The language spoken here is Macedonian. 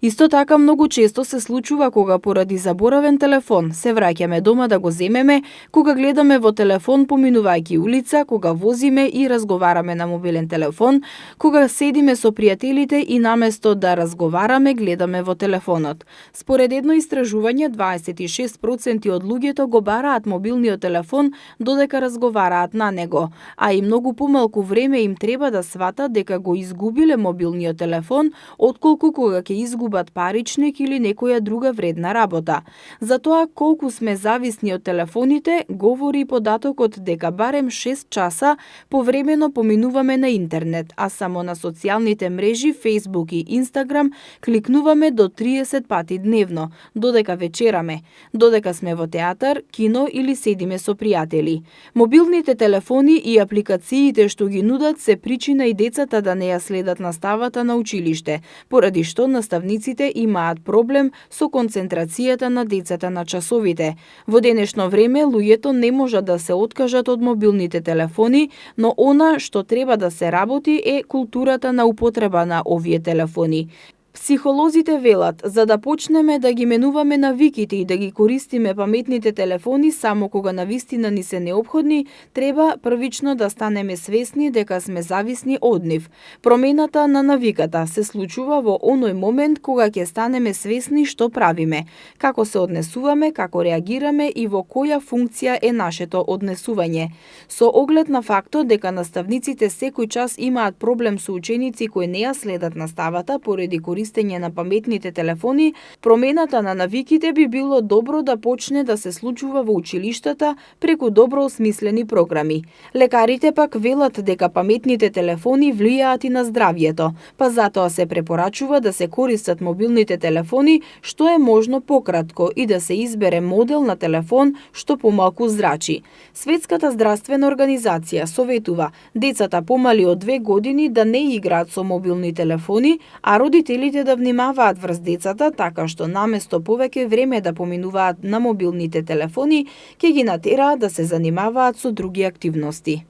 Исто така многу често се случува кога поради заборавен телефон се враќаме дома да го земеме, кога гледаме во телефон поминувајќи улица, кога возиме и разговараме на мобилен телефон, кога седиме со пријателите и наместо да разговараме гледаме во телефонот. Според едно истражување, 26% од луѓето го бараат мобилниот телефон додека разговараат на него, а и многу помалку време им треба да сватат дека го изгубиле мобилниот телефон, отколку кога ќе изгубат паричник или некоја друга вредна работа. За тоа колку сме зависни од телефоните, говори и податокот дека барем 6 часа повремено поминуваме на интернет, а само на социјалните мрежи Facebook и Instagram кликнуваме до 30 пати дневно, додека вечераме, додека сме во театар, кино или седиме со пријатели. Мобилните телефони и апликациите што ги нудат се причина и децата да не ја следат наставата на училиште, поради што наставниците имаат проблем со концентрацијата на децата на часовите. Во денешно време луѓето не можат да се откажат од мобилните телефони, но она што треба да се работи е културата на употреба на овие телефони. Психолозите велат, за да почнеме да ги менуваме навиките и да ги користиме паметните телефони само кога навистина ни се неопходни, треба првично да станеме свесни дека сме зависни од нив. Промената на навиката се случува во оној момент кога ќе станеме свесни што правиме, како се однесуваме, како реагираме и во која функција е нашето однесување. Со оглед на фактот дека наставниците секој час имаат проблем со ученици кои не ја следат наставата поради користење на паметните телефони, промената на навиките би било добро да почне да се случува во училиштата преку добро осмислени програми. Лекарите пак велат дека паметните телефони влијаат и на здравјето, па затоа се препорачува да се користат мобилните телефони што е можно пократко и да се избере модел на телефон што помалку зрачи. Светската здравствена организација советува децата помали од 2 години да не играат со мобилни телефони, а родителите да внимаваат врз децата така што наместо повеќе време да поминуваат на мобилните телефони, ќе ги натераат да се занимаваат со други активности.